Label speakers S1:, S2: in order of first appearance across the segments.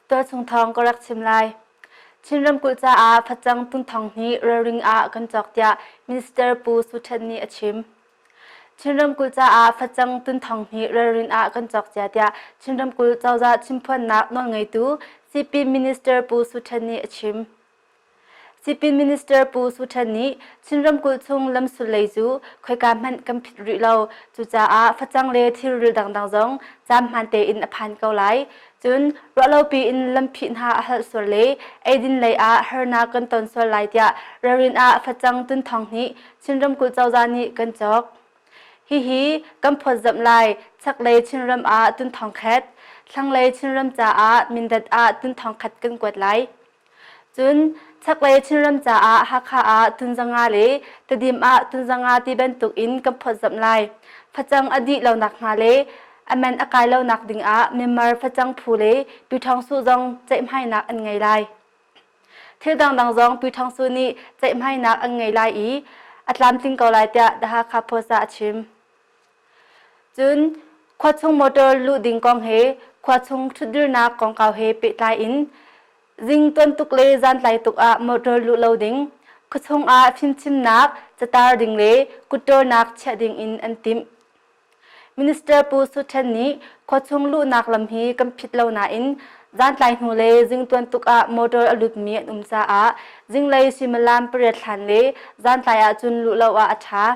S1: Tualchung thawng ka rak chim lai. Chin ramkulh caah facang tunthong hnih ralring ah kan cawk tiah Minister Pu Su Htet nih a chim. Chin ramkulh caah facang tunthong hnih ralrin ah kan cawk cia tiah Chin ramkulh cozah chimphuannak nawlngeitu Sipin Minister Pu Su Htet nih a chim. Sipin Minister Pu Su Htet nih Chin ramkulh chung lamsul lei cu khoika hmanh kan phit rih lo. Cucaah facang le thilri dangdang zong caan hmaan tein a phan ko lai. Cun ruahlopi in lamphih hna a halh sual le eidin lei ah harnak kan ton sual lai tiah ralrin ah facang tunthong nih Chin ramkulh cozah nih kan cawk. Hihi kan phawtzamh lai. Chaklei Chinram ah tunthong khat, thlanglei Chinram caah Mindat ah tunthong khat kan kuat lai. Cun chaklei Chinram caah Hakha ah tunzanga le Tedim ah tunzanga ti bantuk in kan phawtzamh lai. Facang a dih lo nakhnga le a man a kai lo nak ding ah Myanmar facang phu le Pyithawngsuh zong ceihmainak an ngei lai. Thil dangdang zong Pyithawngsuh nih ceihmainak an ngei lai i a tlamtling ko lai tiah The Hakha Post ah a chim. Cun khuachung motor luh ding kong he khuachung ṭhutdirnak kongkau he pehtlai in zing tuantuk le zantlai tuk ah motor luh lo ding, khuachung ah fimchimnak catar ding le kutṭawlnak chiah ding in an timh. Minister Pu Su Ṭhen nih khuachung luhnak lam hi kan phit lo nain zantlai hnu le zingtuan tuk ah motor a lutmi an um caah zinglei suimilam pariat hlan le zantlai ahcun luh lo ah a ṭha.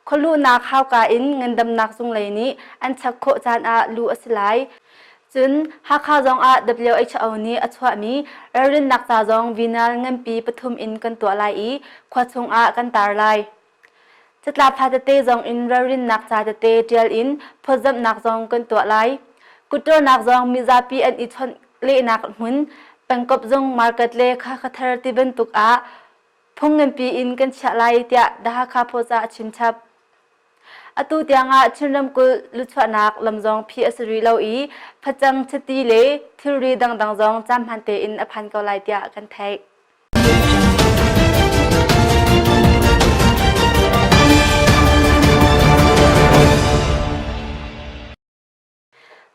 S1: Khualuhnak hauka in ngandamnak zung lei nih an chak khawh caan ah luh a si lai. Cun Hakha zong ah WHO nih a chuahmi ralrinnak ca zong vinal nganpi pathum in kan tuah lai i khua chung ah kan tar lai. Catlap hla tete zong in ralrinnak ca tete ṭial in phawtzamhnak zong kan tuah lai. Kutṭawlnak zong mizapi an i chawnh lehnak hmun pengkop zung market le Khakhathar ti bantuk ah phung nganpi in kan chiah lai tiah The Hakha Post ah a chimchap. Atu tiangah Chin ramkulh luchuahnak lam zong phih a si rih lo i facang chiti le thilri dangdang zong caan hmaan tein a phan ko lai tiah kan theih.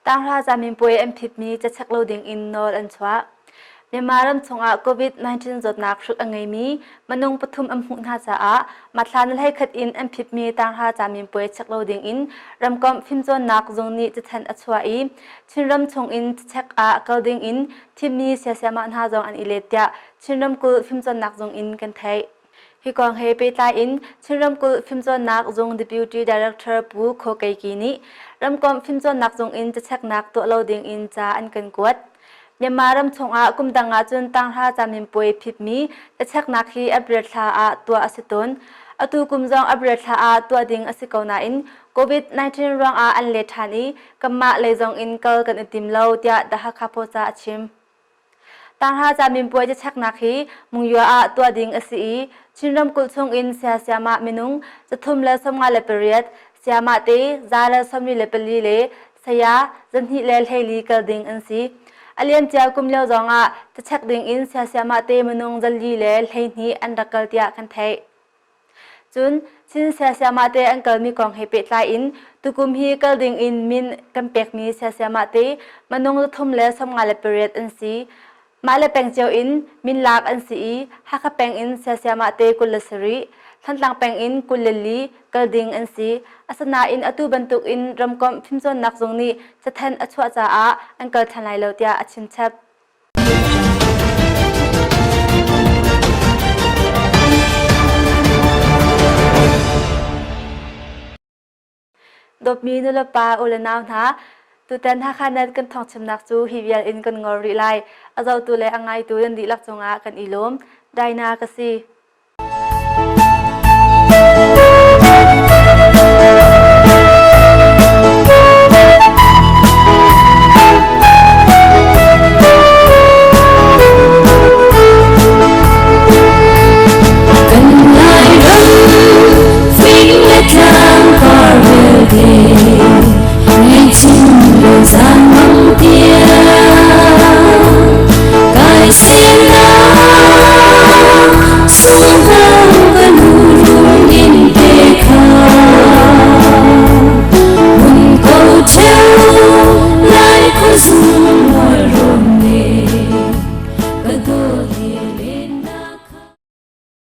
S1: Tanghra caminpuai an phitmi cachek lo dingin nawl an chuah. Myanmar ram chungah COVID-19 zawtnak hruk a ngeimi minung pathum an hmuh hna caah mathla na hleikhat in an phitmi tanghra caminpuai chek lo dingin ramkomh fimcawnnak zung nih cathanh a chuah i Chinram chungin cachek ah kal dingin thimmi siasiamah hna zong an i let tiah Chin ramkulh fimcawnnak zung in kan theih. Hi kong he pehtlai in Chin ramkulh fimcawnnak zung Deputy Director Pu Khaw Kei Ki nih ramkomh fimcawnnak zung in cacheknak tuah lo ding in ca an kan kuat. Myanmar ram chungah kum dang ahcun tanghra caminpuai phitmi cacheknak hi April thla ah tuah a si tawn. Atu kum zong April thla ah tuah ding a si ko nain COVID-19 ruangah an let ṭhan i kanmah lei zong in kal kan i tim lo tiah The Hakha Post ah a chim. Tanghra caminpuai cacheknak hi Mungyua ah tuah ding a si i Chin ramkulh chung in siasiamah minung 358, siamah te 174 le saya 224 kal ding an si. A liamcia kum lio zong ah cachek ding in siasiamah te minung 412 an rak kal tiah kan theih. Cun Chin siasiamah te an kalmi kong he pehtlai in tukum hi kal ding in min kan pekmi siasiamah te minung 358 an si. Mah le peng cio in min lak an si i Hakha peng in siasiamah te 27, Thantlang peng in 24 kal ding an si. Asinain atu bantuk in ramkomh fimcawnnak zung nih cathanh a chuah caah an kal ṭhan lai lo tiah a chimchap. Dawtmi nulepa u le nau hna, tutan Hakha Net kan thawngchimnak cu hi vial in kan ngol rih lai. A zohtu le a ngaitu nan dihlak cungah kan i lawm. Daina ka si.